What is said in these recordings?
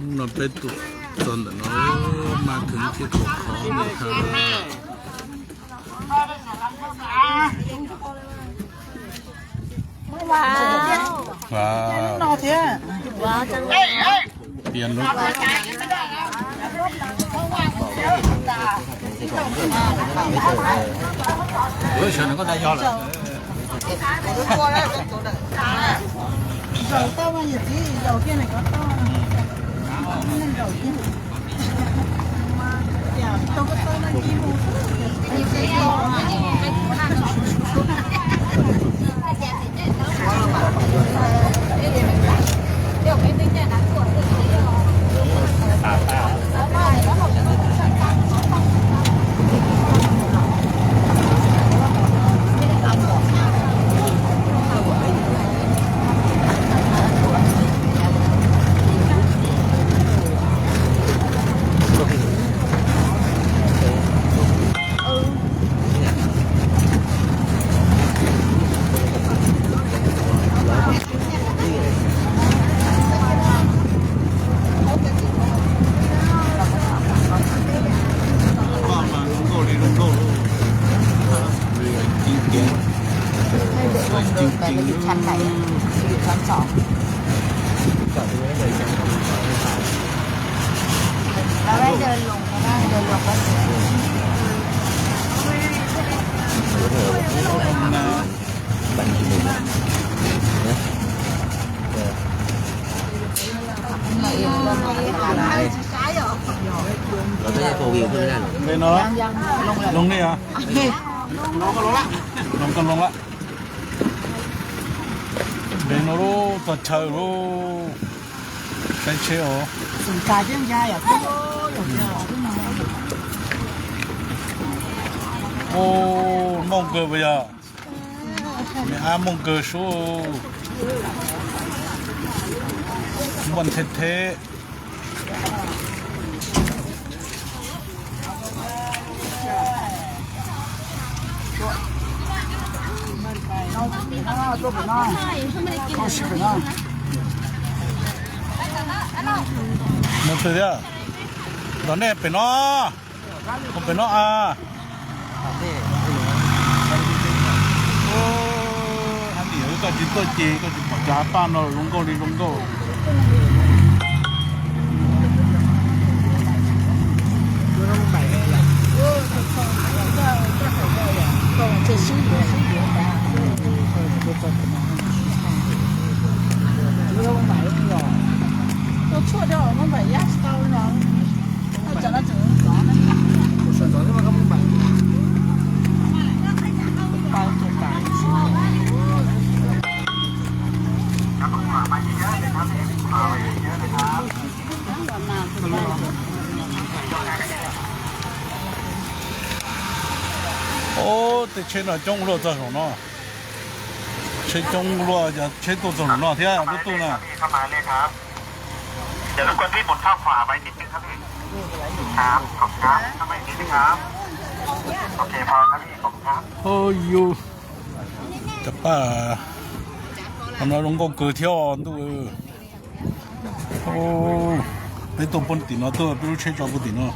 No peb tuaj txog ntawm no, mas kheev thiab khov kho ntawm no. Piav lub. Npe no, Looj ne yog? Looj koj Looj lawm. Npe no lub txog chaw lub, saib tsheb os. Ub, mooj kawg puas yog? Me ab mooj kawg sub. Npoj theb theb. Mus twg thiab? Los nej pem no, mus pem no a. Hab nim koj tsis tuaj ces koj tsis pom cov av paj no zoo nkauj li zoo nkauj. Ob, tej tsheb no coob luaj txog zaum no. Tsheb coob luaj, cov tsheb tuaj txog zaum no thiab lub tuj na. Hu yus, cov paj, qhov no zoo nkauj kawg thiab ntuj. Peb tuaj puag tim no, tuaj peb lub tsheb tso puag tim no.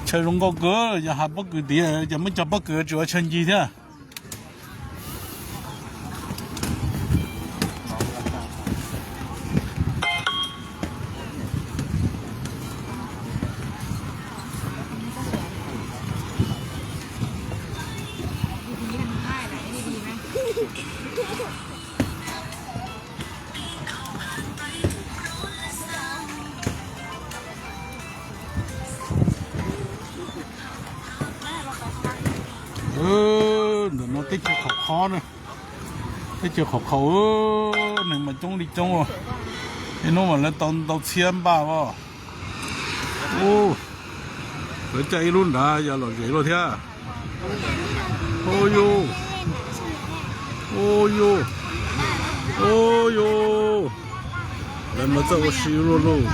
Chaw zoo nkauj kawg, yog hav pob kws tid, yog muab cog pob kws tsis ua chaw ncig thiab. Ntawm no teb chaws qhov qhov na, teb chaws qhov qhov, neeg mas coob li coob. Ib hnub mas lawv tau ntau txhiab npaj os. Ub, lawv caij ib lub nrad yog lom zem luaj thiab. Ub yus, ub yus, ub yus, lawv mas txawj ua si luaj lauj.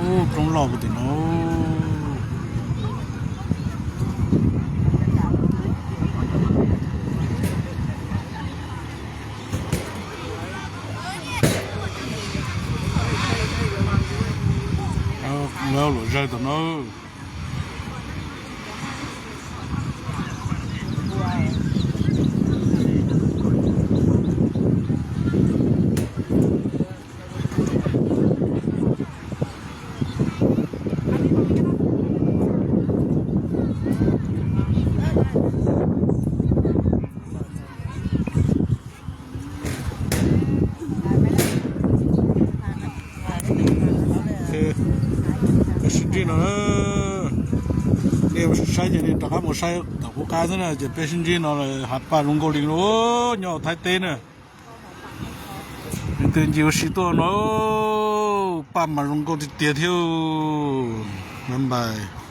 Ub, roob loj puag tim no. Lawv luam zawg tom no. Peb sib ntsib no, nej mus saib ces nej rov qab mus saib tom qub qab xwb na, ces peb sib ntsib no hav paj zoo nkauj li lub nyob Thaib teb na. Leej twg nce ua si tuaj no, paj mas zoo nkauj tiag tiag thiab. Bye bye.